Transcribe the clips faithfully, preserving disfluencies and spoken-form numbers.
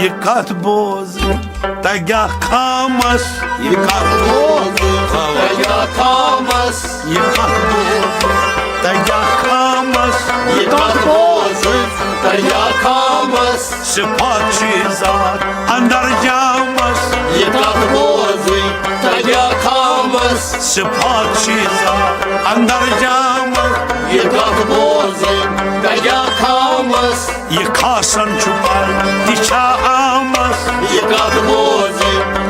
یہِ کتھ بوز تگیا خامس، یہِ کتھ بوز تگیا خامس، یہِ کتھ بوز تگیا خامس، یہِ کتھ بوز تگیا خامس۔ صفات چیزا اندر جامس، یہِ کتھ بوز تگیا خامس۔ صفات چیزا اندر جامس، یہِ کتھ بوز تگیا خامس۔ یہِ کھاسن چھُ پر تہِ چھا آمس، یہِ کتھ بوزِ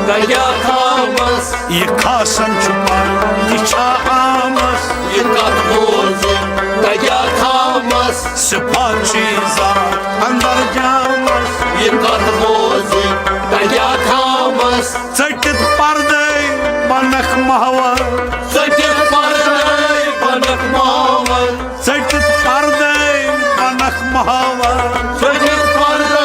تگیا خامس۔ یہِ کھاسن چھُ پر تہِ چھا آمس۔ یہِ کتھ بوزِ تگیا خامس۔ صفات چیزا اندر جامس، یہِ کتھ بوزِ تگیا خامس۔ ژٔٹِتھ پردے بنکھ محور، ژٔٹِتھ پردے بنکھ محور۔ ژٔٹِتھ پردے بنکھ محور۔ ژٔٹِتھ پردے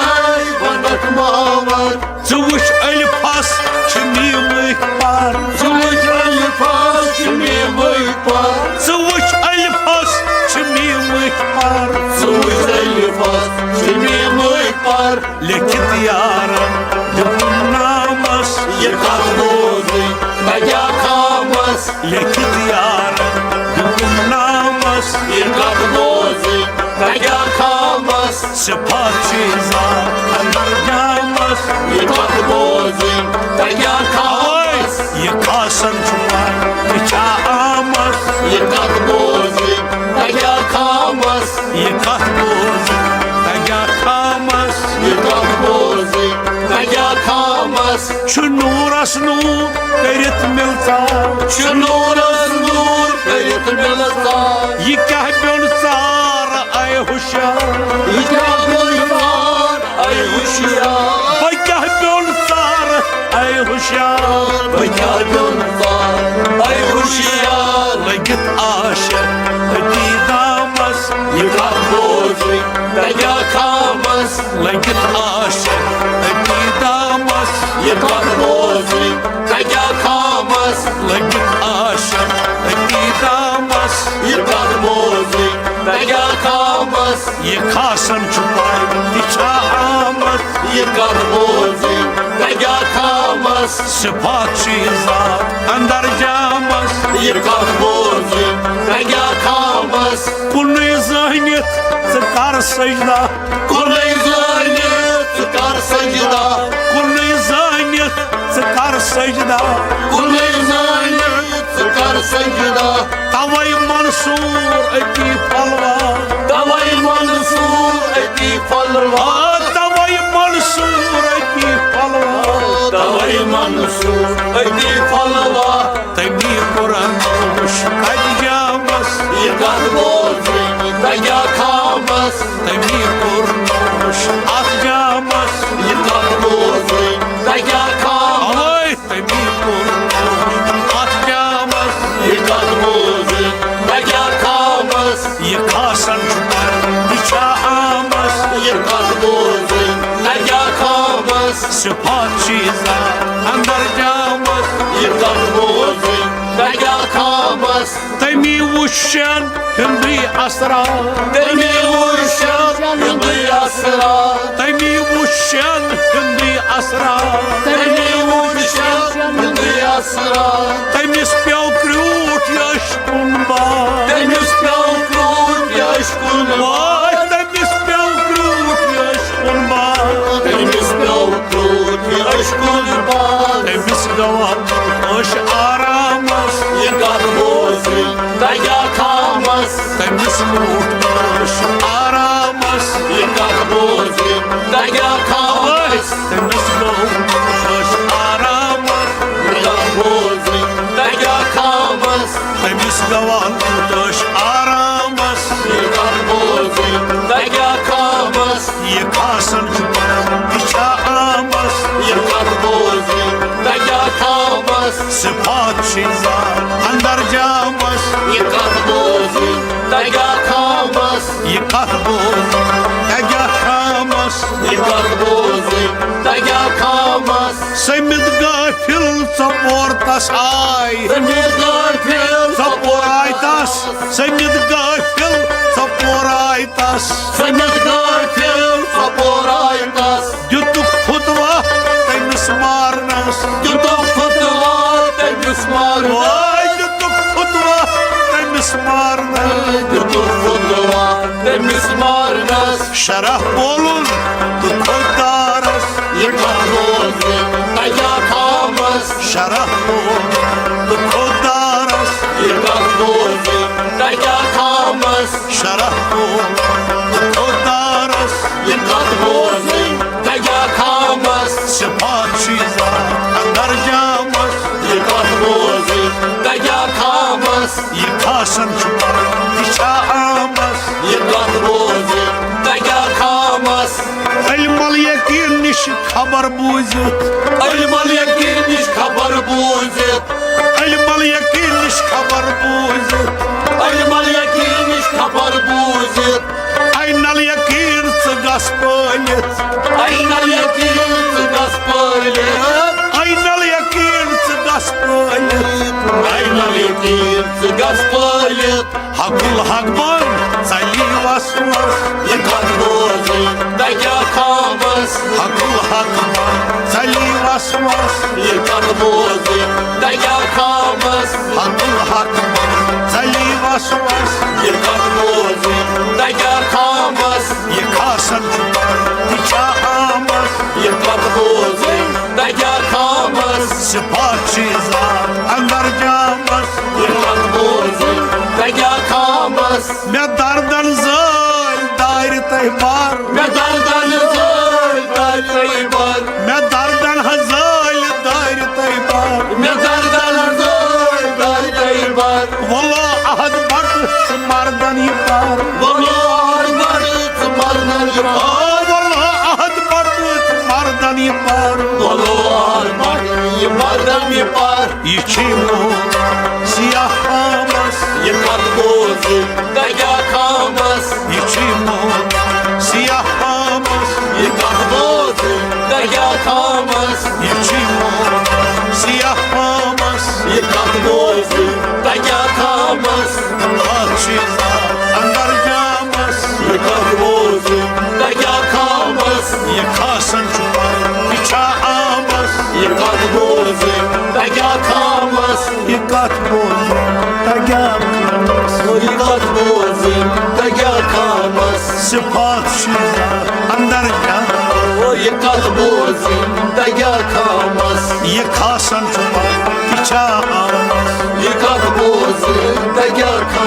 بنکھ محور۔ ژٕ وٕچھ الفس چھِ میٖمٕکۍ پر۔ ژٕ وٕچھ الفس چھِ میٖمٕکۍ پر۔ ژٕ وٕچھ الفس چھِ میٖمٕکۍ پر۔ ژٕ وٕچھ الفس چھِ میٖمٕکۍ پر۔ لیکھِتھ یارن دیُتُم نامس۔ یہِ کتھ بوزٕے تگیا خامس۔ لیکھِتھ یارن دیُتُم نامس۔ یہِ کتھ بوزٕے تگیا خامس۔ صفات چیزا اندر جامس۔ یہِ کتھ بوزٕے تگیا خامس۔ یہِ کھاسن چھُ پاے تہِ چھا آمس۔ یہِ کتھ بوزٕے تگیا خامس۔ یہِ کتھ بوز تگیا خامس۔ یہِ کتھ بوز تگیا خامس۔ چھُ نوٗرس نوٗر کٔرِتھ مِلژار۔ چھُ نوٗرس نوٗر کٔرِتھ مِلژار۔ یہِ کیٛاہ بیوٚن ژار اے ہُشیار۔ یہِ کیٛاہ بیوٚن ژار اے ہُشیار۔ بہٕ کیٛاہ بیوٚن ژار اے ہُشیار۔ بہٕ کیٛاہ بیوٚن ژار اے ہُشیار۔ لٔگِتھ عاشق أتی دامس۔ یہِ کتھ بوزٕے تگیا خامس۔ لٔگِتھ عاشق أتی دامس۔ یہِ کتھ بوزٕے تگیا خامس۔ لٔگِتھ عاشق أتی دامس۔ یہِ کتھ بوزٕے تگیا خامس۔ یہِ کھاسن چھُ پاے تہِ چھا آمس۔ یہِ کتھ بوزٕے تگیا خامس۔ صفات چیزا اندر جامس۔ یہِ کتھ بوزٕے تگیا خامس۔ کُنُے زٲنِتھ ژٕ کر سجدہ۔ کُنُے زٲنِتھ ژٕ کر سجدہ۔ کُنُے زٲنِتھ ژٕ کر سجدہ۔ کُنُے زٲنِتھ ژٕ کر سجدہ۔ توے منصور أتی پھۄلوار۔ توے منصور أتی پھۄلوار۔ آ، توے منصور أتی پھۄلوار۔ توے منصور أتی پھۄلوار۔ تٔمی کوٚرُن وٕچھ کتہِ جامس۔ یہِ کتھ بوزٕے تگیا خامس۔ تٔمی کوٚرُن وٕچھ اتھ جامس۔ یہِ کتھ بوزٕے تگیا خامس۔ اوے، تٔمی کوٚرُن وٕچھ اتھ جامس۔ یہِ کتھ بوزٕے تگیا خامس۔ یہِ کھاسن چھُ پر تہِ چھا آمس۔ یہِ کتھ بوزٕے تگیا خامس۔ صفات چیزا اندر جامس۔ یہِ کتھ بوزٕے تگیا خامس۔ تٔمی وٕچھن ہُندُے اثرات۔ تٔمی وٕچھن ہُندُے اثرات۔ تٔمی وٕچھن ہُندُے اثرات۔ تٔمی وٕچھن ہُندُے اثرات۔ تٔمِس پیوٚو کرٛوٗٹھ یہِ عشقُن بار۔ تٔمِس پیوٚو کرٛوٗٹھ یہِ عشقُن بار۔ تٔمِس پیوٚو کرٛوٗٹھ یہِ عشقُن بار۔ تٔمِس پیوٚو کرٛوٗٹھ یہِ عشقُن بار۔ تٔمِس گوٚو عٲش آرامس۔ یہِ کتھ بوزٕے تگیا خامس۔ تٔمِس لوٗٹ عٲش آرامس۔ یہِ کتھ بوزٕے تگیا خامس۔ تٔمِس گوٚو عٲش آرامس۔ یہِ کتھ بوزٕے تگیا خامس۔ تٔمِس گوٚو عٲش آرامس۔ یہِ کتھ بوزٕے تگیا خامس۔ یہِ کھاسن چھُ پران تہِ چھا آمس۔ یہِ کتھ بوزٕے تگیا خامس۔ صفات چیزا اندر جامس۔ یہِ کتھ بوزٕے تگیا خامس۔ یہِ کتھ بوز تگیا خامس۔ یہِ کتھ بوزٕے تگیا خامس۔ سٔمِتھ غٲفِل ژۄپور تس آے۔ سٔمِتھ غٲفِل ژۄپور آے تس۔ سٔمِتھ غٲفِل ژۄپور آے تس۔ سٔمِتھ غٲفِل ژۄپور آے تس۔ دیُتُکھ خود أمِس مارنس شرح بولُن تہٕ خۄدارس۔ یہِ کتھ بوزِ تگیا خامس۔ شرح بولُن تہٕ خۄدارس۔ یہِ کتھ بوزِ تگیا خامس۔ شرح بولُن تہٕ خۄدارس۔ یہِ کتھ بوزِ تگیا خامس۔ صفات چھِ ذات اندر جامس۔ یہِ کتھ بوزِ تگیا خامس۔ یہِ خاصن چھُ پرُن تہِ چھا آمس۔ یہِ کتھ بوزِ تگیا خامس۔ علم الیقین نِش خبر بوٗزِتھ۔ علم الیقین نِش خبر بوٗزِتھ۔ علم الیقین نِش خبر بوٗزِتھ۔ علم الیقین نِش خبر بوٗزِتھ۔ عین الیقین ژٕ گژھ پٲلِتھ۔ عین الیقین ژٕ گژھ پٲلِتھ۔ عین الیقین ژٕ گژھ پٲلِتھ۔ عین الیقین ژٕ گژھ پٲلِتھ۔ حق الحق بن ژلی وسوس۔ یہِ کتھ بوزِ تگیا خامس۔ حق الحق بن ژلی وسوس۔ یہِ کتھ بوزِ تگیا خامس۔ حق الحق بن ژلی وسوس۔ یہِ کتھ بوزِ تگیا خامس۔ یہِ خاصن چھُ پرُن تہِ چھا آمس۔ یہِ کتھ بوزِ تگیا خامس۔ صفات چھِ ذات اندر جامس۔ یہِ کتھ بوزِ تگیا خامس۔ مےٚ دردن زٲلۍ دارِ تۄہہِ بار۔ مےٚ دردن زٲلۍ دارِ تۄہہِ بار۔ مےٚ دردن حظ زٲلۍ دارِ تۄہہِ بار۔ مےٚ دردن زٲلۍ دارِ تۄہہِ بار۔ وَلو عہد بَٹہٕ ژٕ مردن یہِ پار۔ وَلو عہد بَٹہٕ ژٕ مردن یہِ پار۔ آ، وَلو عہد بَٹہٕ ژٕ مردن یہِ پار۔ وَلو عہد بَٹہٕ یہِ مردن یہِ پار۔ یہِ چھُے مول سیاہ پامس۔ یہِ کتھ بوزِ تگیا خامس۔ یہِ چھُے مول سیاہ پامس۔ یہِ کتھ بوزِ تگیا خامس۔ یہِ چھُے مول سیاہ پامس۔ یہِ کتھ بوزِ تگیا خامس۔ اکھ چھِ ذات اندر جامس۔ یہِ کتھ بوزِ تگیا خامس۔ یہِ خاصن چھُ پرُن تہِ چھا آمس۔ یہِ کتھ بوزِ تگیا خامس۔ یہِ کتھ بوزِ تگیا خامس۔ یہِ کتھ بوزِ تگیا خامس۔ صفات چھِ ذات اندر جامس۔ یہِ کتھ بوزِ تگیا خامس۔ یہِ خاصن چھُ پرُن تہِ چھا آمس۔ یہِ کتھ بوزِ تگیا خامس۔